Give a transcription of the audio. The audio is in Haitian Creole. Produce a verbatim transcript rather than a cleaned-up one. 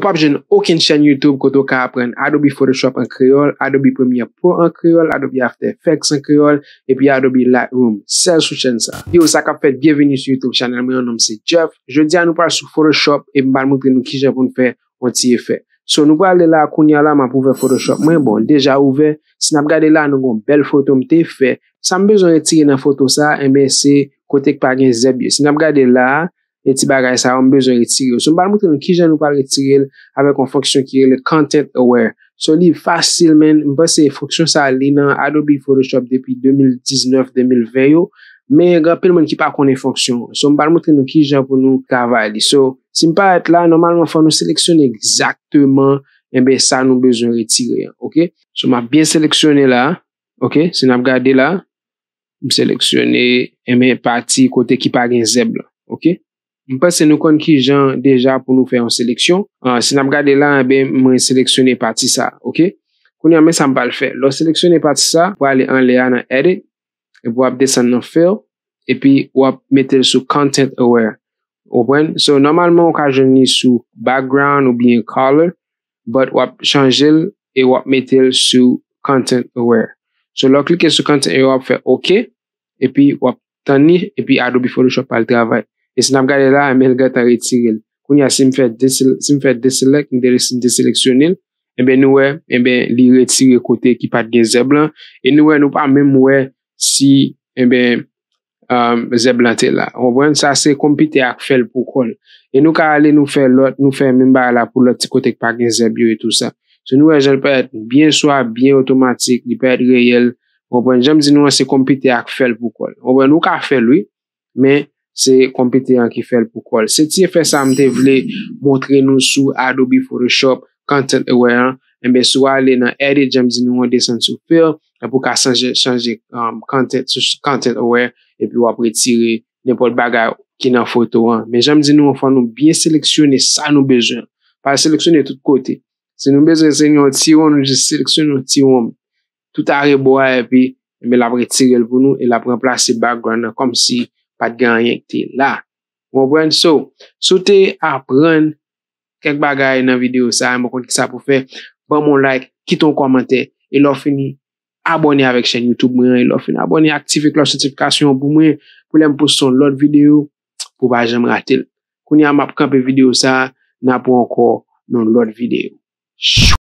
Ou p ap jwenn okenn chèn YouTube kote w ka aprann Adobe Photoshop an kreyòl, Adobe Premiere Pro an kreyòl, Adobe After Effects an kreyòl, epi Adobe Lightroom, sèl sou chèn sa. Yo, sa k ap fèt, byenveni sou YouTube channel mwen, non m se Jeff. Jodi a nou pral sou Photoshop e m pral montre nou kijan pou n fè yon ti efè. So, nou prale la, kounye a la, m ap ouvè Photoshop mwen. Bon, l deja ouvè. Si n ap gade la, nou gen yon bèl foto m te fè. Sa m bezwen retire nan foto sa, enben, se kote k pa gen zèb yo. Si n ap gade la, e ti bagay sa yo, m bezwen retire yo. So, m pral montre nou kijan nou pral retire l avèk yon fonksyon ki rele Content Aware. So, li fasil, man. M panse fonksyon sa, li nan Adobe Photoshop depi de mil diznèf, de mil ven yo. Men, gen anpil moun ki pa konnen fonksyon an. So, m pral montre nou kijan pou nou travay li. So, si m parèt la, nòmalman, fò nou seleksyone egzakteman, enben, sa nou bezwen retire an, oke? So, m ap byen seleksyone la, oke? Si n ap gade la, m seleksyone, enben, pati kote ki pa gen zèb la, oke? M panse nou konn kijan deja pou nou fè yon seleksyon. Ah, si n ap gade la, enben, mwen seleksyone pati sa, oke? Kounye a, men sa m pral fè. Lè w seleksyone pati sa, w prale anlè a nan Edit, epi w ap desann nan Fill, epi w ap mete l sou Content Aware. Ou konprann? So, nòmalman, ou ka jwenn li sou Background oubyen Color, but w ap chanje l e w ap mete l sou Content Aware. So, lè w klike sou Content Aware, w ap fè OK, epi w ap tann li, epi Adobe Photoshop pral travay. E si n ap gade la, men l gentan retire l. Kounye a, si m fè desel-, si m fè deselect, m de-, si m deseleksyone l, enben, nou wè, enben, li retire kote ki pa t gen zèb lan. E nou wè, nou pa menm wè si, enben, um, zèb lan te la. Ou konprann? Sa se konpitè a k fè l pou kò l. E nou ka ale, nou fè lòt, nou fè menm bagay la pou lòt ti kote k pa gen zèb yo e tou sa. So, nou wè jan l parèt byen swa, byen otomatik, li parèt reyèl. Ou konprann? Jan m di nou an, se konpitè a k fè l pou kò l. Ou konprann? Ou ka fè l, wi, men se konpitè an ki fè l pou kò l. Se ti efè sa m te vle montre nou sou Adobe Photoshop, Content Aware an. Enben, si w ale nan Edit, jan m di nou an, desann sou Fill, epi w ka chanje, chanje, um, Content, sou Content Aware, epi w ap retire nenpòt bagay ki nan foto an. Men jan m di nou an, fò nou byen seleksyone sa nou bezwen. Pa seleksyone tout kote. Si nou bezwen se yon ti wonm, nou jis seleksyone yon ti wonm. Tout arebò a, epi, enben, l ap retire l pou nou, e l ap ranplase background nan, kòmsi pa t gen anyen ki te la. Ou konprann? So, si w te aprann kèk bagay nan videyo sa, mwen konn kisa pou fè, ban m yon like, kite yon kòmantè, e lè w fini, abòne avèk chèn YouTube mwen an, e lè w fini abòne, aktive klòch notifikasyon an pou mwen, pou lè m poste yon lòt videyo, pou w pa janm rate l. Kounye a, m ap kanpe videyo sa, n ap wè ankò nan lòt videyo.